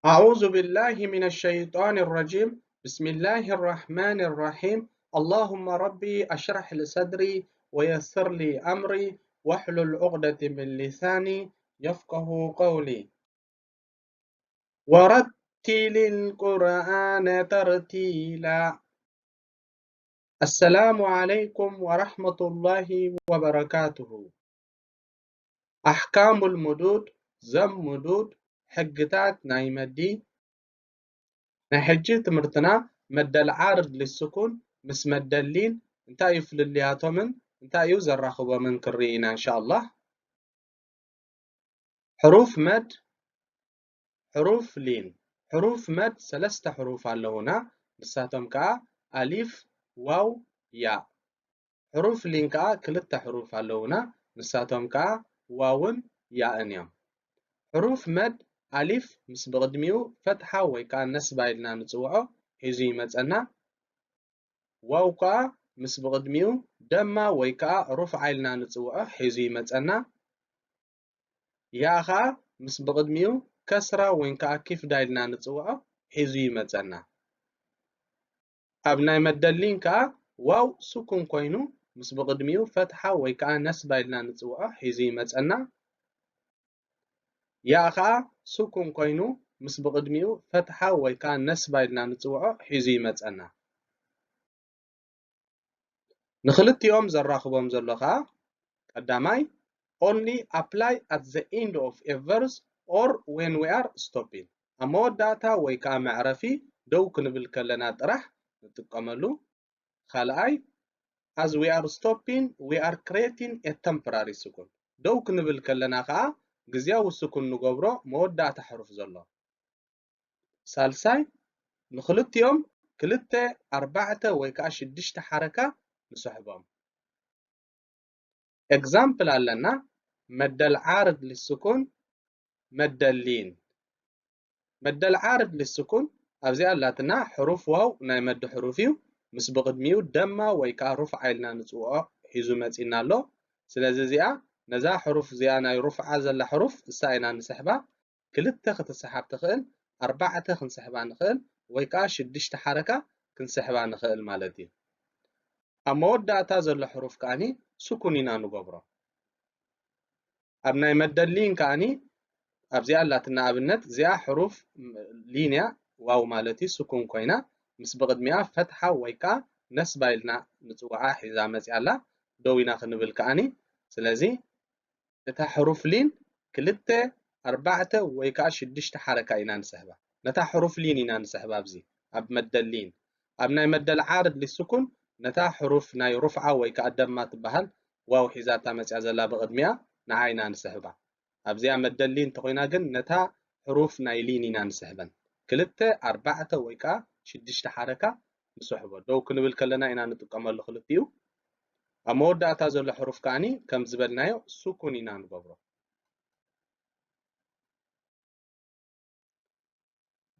أعوذ بالله من الشيطان الرجيم. بسم الله الرحمن الرحيم. اللهم ربي أشرح لي صدري ويسر لي أمري واحلل عقدة من لساني يفقه قولي. ورتل القرآن ترتيلا. السلام عليكم ورحمة الله وبركاته. ኣሕካሙል ሙዱድ፣ ዘም ሙዱድ፣ ሕግታት ናይ መዲ። ናይ ሕጂ ትምህርትና መደል ዓርድ ሊሱኩን ምስ መደል ሊን እንታይ እዩ ፍልልያቶምን እንታይ እዩ ዘራኽቦምን ክንርኢ ኢና እንሻኣላህ። ሕሩፍ መድ፣ ሕሩፍ ሊን። ሕሩፍ መድ ሰለስተ ሕሩፍ ኣለዉና፣ ንሳቶም ከኣ ኣሊፍ፣ ዋው፣ ያእ። ሕሩፍ ሊን ከኣ ክልተ ሕሩፍ ኣለዉና፣ ንሳቶም ከኣ ዋውን ያእን እዮም። ሕሩፍ መድ ኣሊፍ ምስ ብቕድሚኡ ፈትሓ ወይ ከኣ ነስባ ኢልና ንጽውዖ ሒዙ ይመጸና። ዋው ከኣ ምስ ብቕድሚኡ ደማ ወይ ከኣ ሩፍዓ ኢልና ንጽውዖ ሒዙ ይመጸና። ያእ ከኣ ምስ ብቕድሚኡ ከስራ ወይ ከኣ ኪፍዳ ኢልና ንጽውዖ ሒዙ ይመጸና። ኣብ ናይ መደል ሊን ከኣ ዋው ሱኩን ኮይኑ ምስ ብቕድሚኡ ፈትሓ ወይ ከኣ ነስባ ኢልና ንጽውዖ ሒዙ ይመጸና። ያእ ከኣ ሱኩን ኮይኑ ምስ ብቕድሚኡ ፈትሓ ወይ ከኣ ነስባ ኢልና ንጽውዖ ሒዙ ይመጸና። ንኽልቲኦም ዘራኽቦም ዘሎ ከኣ ቀዳማይ only apply at the end of a verse or when we are stopping፣ ኣብ መወዳእታ ወይ ከኣ መዕረፊ ደው ክንብል ከለና ጥራሕ ንጥቀመሉ። ካልኣይ as we are stopping we are creating a temporary ስኩን፣ ደው ክንብል ከለና ከኣ ግዝያዊ ስኩን ንገብሮ መወዳእታ ሕሩፍ ዘሎ። ሳልሳይ ንኽልቲኦም ክልተ ኣርባዕተ ወይ ከኣ ሽዱሽተ ሓረካ ንስሕቦም። ኤግዛምፕል ኣለና፣ መደል ዓርድ ሊሱኩን፣ መደል ሊን። መደል ዓርድ ሊሱኩን ኣብዚኣ ኣላትና፣ ሕሩፍ ዋው ናይ መዲ ሕሩፍ እዩ፣ ምስ ብቕድሚኡ ደማ ወይ ከኣ ሩፍዓ ኢልና ንጽውዖ ሒዙ መጺና ኣሎ። ስለዚ እዚኣ ነዛ ሕሩፍ እዚኣ ናይ ሩፍዓ ዘላ ሕሩፍ እሳ ኢና ንስሕባ። ክልተ ክትሰሓብ ትኽእል፣ ኣርባዕተ ክንስሕባ ንኽእል ወይ ከኣ ሽዱሽተ ሓረካ ክንስሕባ ንኽእል ማለት እዩ። ኣብ መወዳእታ ዘሎ ሕሩፍ ከኣኒ ስኩን ኢና ንገብሮ። ኣብ ናይ መደል ሊን ከኣኒ ኣብዚኣ ኣላትና ኣብነት፣ እዚኣ ሕሩፍ ሊን እያ፣ ዋው ማለት እዩ፣ ስኩን ኮይና ምስ ብቕድሚኣ ፈትሓ ወይ ከኣ ነስባ ኢልና ንጽውዓ ሒዛ መጺኣ ኣላ። ደው ኢና ክንብል ከኣኒ። ስለዚ እታ ሕሩፍ ሊን ክልተ፣ ኣርባዕተ ወይ ከኣ ሽዱሽተ ሓረካ ኢና ንስሕባ። ነታ ሕሩፍ ሊን ኢና ንስሕባ ኣብዚ ኣብ መደል ሊን። ኣብ ናይ መደል ዓርድ ሊሱኩን ነታ ሕሩፍ ናይ ሩፍዓ ወይ ከኣ ደማ ትበሃል ዋው ሒዛታ መጽያ ዘላ ብቕድሚኣ ንዓ ኢና ንስሕባ። ኣብዚኣ መደል ሊን እንተኾይና ግን ነታ ሕሩፍ ናይ ሊን ኢና ንስሕበን። ክልተ፣ ኣርባዕተ ወይ ከኣ ሽዱሽተ ሓረካ ንስሕቦ። ደው ክንብል ከለና ኢና ንጥቀመሉ ክልቲኡ። ኣብ መወዳእታ ዘሎ ሕሩፍ ከኣኒ ከም ዝበልናዮ ስኩን ኢና ንገብሮ።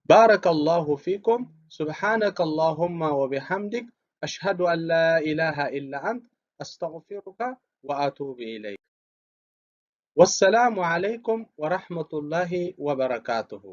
بارك الله فيكم. سبحانك اللهم وبحمدك. أشهد أن لا إله إلا أنت. أستغفرك وأتوب إليك. والسلام عليكم ورحمة الله وبركاته.